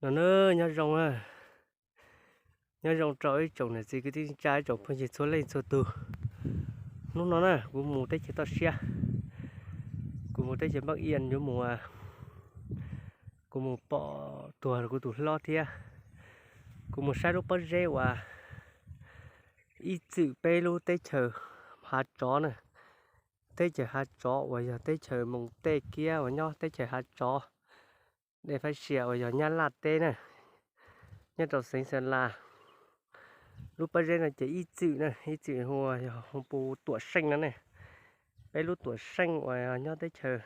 No na, nyob zoo, nyob zoo rau ib tsoom niam txiv kwv tij neej tsa, ib tsoom phooj ywg txhua leej txhua tus. Hnub no na kuv mus teb chaws toj siab, kuv mus teb chaws Npab Ian yuav mus, kuv mus pom tuag kuv tus hlob thiab kuv mus saib lub pob zeb uas ib txwm peb lub teb chaws hav tsov na, teb chaws hav tsov uas yog teb chaws Moos Tej Kiab uas nyob teb chaws hav tsov, dej fab sia uas yog Nyab Laj teb na, nyob rau xeev Xeeb Las. Lub pob zeb no ces ib txwm na, ib txwm hu ua yog hu pu Tuam Seej no ne. Peb lub Tuam Seej uas nyob teb chaws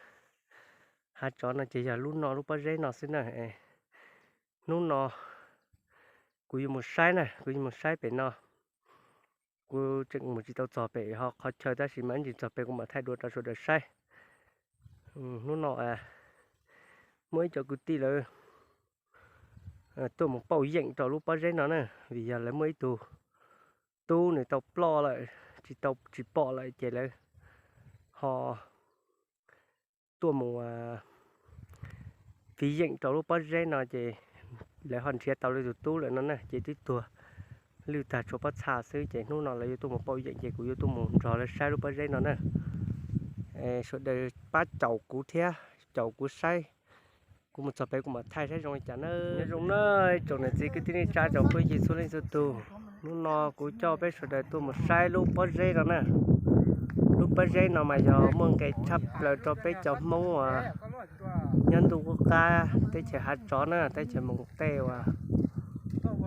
hav tsov no ces yog lub no lub pob zeb no xwb na. Hnub no kuv yuav mus saib na, kuv yuav mus saib pem no. Kuv tseem mus tsis tau txog pem ho qhov chaw tab sis mas ib ntsis txog pem kuv mam thaij dua rau sawv daws saib. Hnub no muaj ib co kwv tij lawv tuaj mus pauj yeem rau lub pob zeb no na, vim yog lawv muaj ib tug tub nws tau ploj lawm, tsis tau, tsis pom lawm ces lawv ho tuaj mus fiv yeem rau lub pob zeb no ces lawv ho nrhiav tau lawv tus tub lawm no na, ces twb tuag lwj tag tshuav pob txha xwb. Ces hnub no lawv yuav tuaj mus pauj yeem ces kuv yuav tuaj mus nrog lawv saib lub pob zeb no na. Sawv daws pab caum kuv thiab, caum kuv saib, kuv mus txog pem kuv mam thaij saib zoo li cas na. Nyob zoo na ib tsoom niam txiv kwv tij neej tsa, tsoom phooj ywg txhua leej txhua tus, hnub no kuv coj peb sawv daws tuaj mus saib lub pob zeb no na. Lub pob zeb no mas yog muaj nqis tshaj plaws rau peb cov Hmoob uas nyob ntuj qub qab teb chaws hav tsov na, teb chaws Moos Tej uas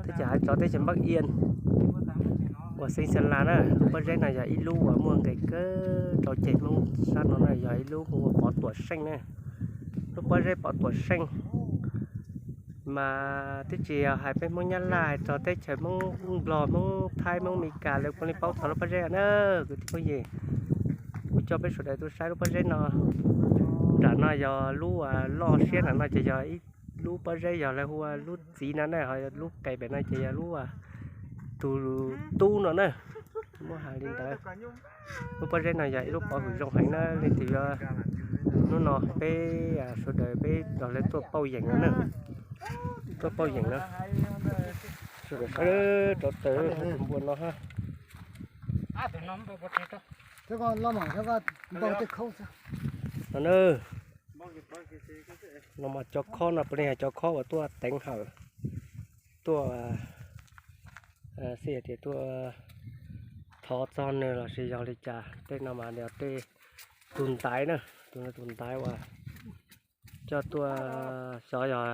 teb chaws hav tsov teb chaws Npab Ian uas xeev Xeeb Las na. Lub pob zeb no yog ib lub uas muaj nqis kawg rau ceg Hmoob sab no na, yog ib lub hu ua Pov Tuam Seej na. Lub pob zeb Pov Tuam Seej mas twb tsis yog hais peb Hmoob Nyab Laj, txog teb chaws Hmoob Nplog, Hmoob Thaib, Hmoob Mes Kas lawv puav leej paub txog lub pob zeb na kwv tij phooj ywg. Kuv coj peb sawv daws tuaj saib lub pob zeb no. Nram no yog lub loj siab, nram no ces yog ib lub pob zeb yog lawv hu ua lub txiv no na, ho lub qes pem no ces yog lub tus tub no na. Muab hais li ntawd, lub pob zeb no yog ib lub pov hwm zoo heev na, leej twg yuav, hnub no peb sawv daws peb nrog lawv tuaj pauj yeem no na, tuaj pauj yeem no. Sawv daws saib rau tawm tus npua no ha. No na, no mas cov khob no puav leej yog cov khob uas tuaj teev hawm, tuaj, xij hais tias tuaj thov txog nws los sis yog li cas. Tej no mas yog tej tus ntaiv na, tus no tus ntaiv uas coj tuaj xyov yog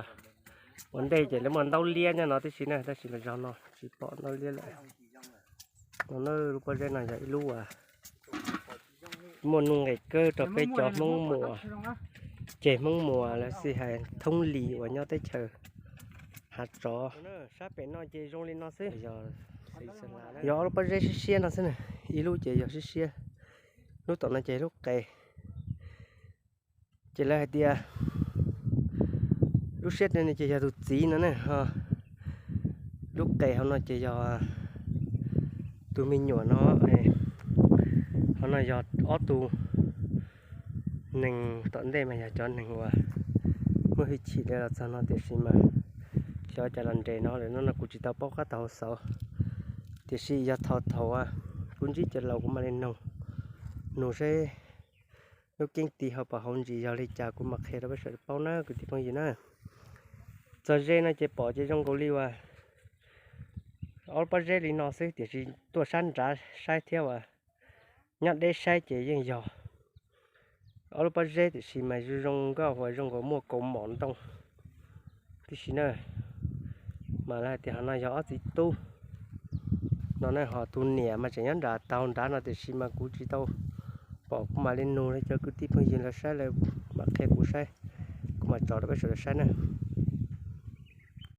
ua ntej ces lawv muaj ntaub liab nyob no tib si na, tab sis mas zaum no tsis pom ntaub liab lawm. No na, lub pob zeb no yog ib lub uas muaj nuj nqis kawg rau peb cov Hmoob Muas, ceg Hmoob Muas los xij hais Thoob Lis uas nyob teb chaws Hav Tsov. Sab pem no ces zoo li no xwb. Yog ob lub pob zeb siab siab no xwb na, ib lub ces yog siab siab, lub tom no ces lub qes. Ces lawv hais tias lub siab no ces yog tus txiv no ne, ho lub qes hauv no ces yog tus me nyuam no, ho no yog ob tug neeg tom ntej mas yog cov neeg uas muaj hwj chim los txog no, tiam sis mas xyov cas los nres no lawm no, no kuv tsis tau paub qab tau hauv xauv. Tiam sis yog thaum thaum kuv ntsib cov laus kuv mam li nug, nug seb lub keeb ti hauv paus hauv ntsis yog li cas kuv mam qhia rau peb sawv daws paub na kwv tij phooj ywg na. Txog ze no ces pom ces zoo nkaus li uas ob lub pob zeb li no xwb, tiam sis tuaj sab nrad saib thiab uas nyob deb saib ces yeej yog ob lub pob zeb, tiam sis mas zoo zoo nkauj uas zoo nkaus muaj kaus mom ntoo tib si na. Mas lawv hais tias ho no yog ob txiv tub no na, ho tus niam mas tseem nyob nram taug nrad no, tiam sis mas kuv tsis tau pom, kuv mam li nug li cov kwv tij phooj ywg lawv saib lawv mam qhia kuv saib, kuv mam tso rau peb sawv daws saib na.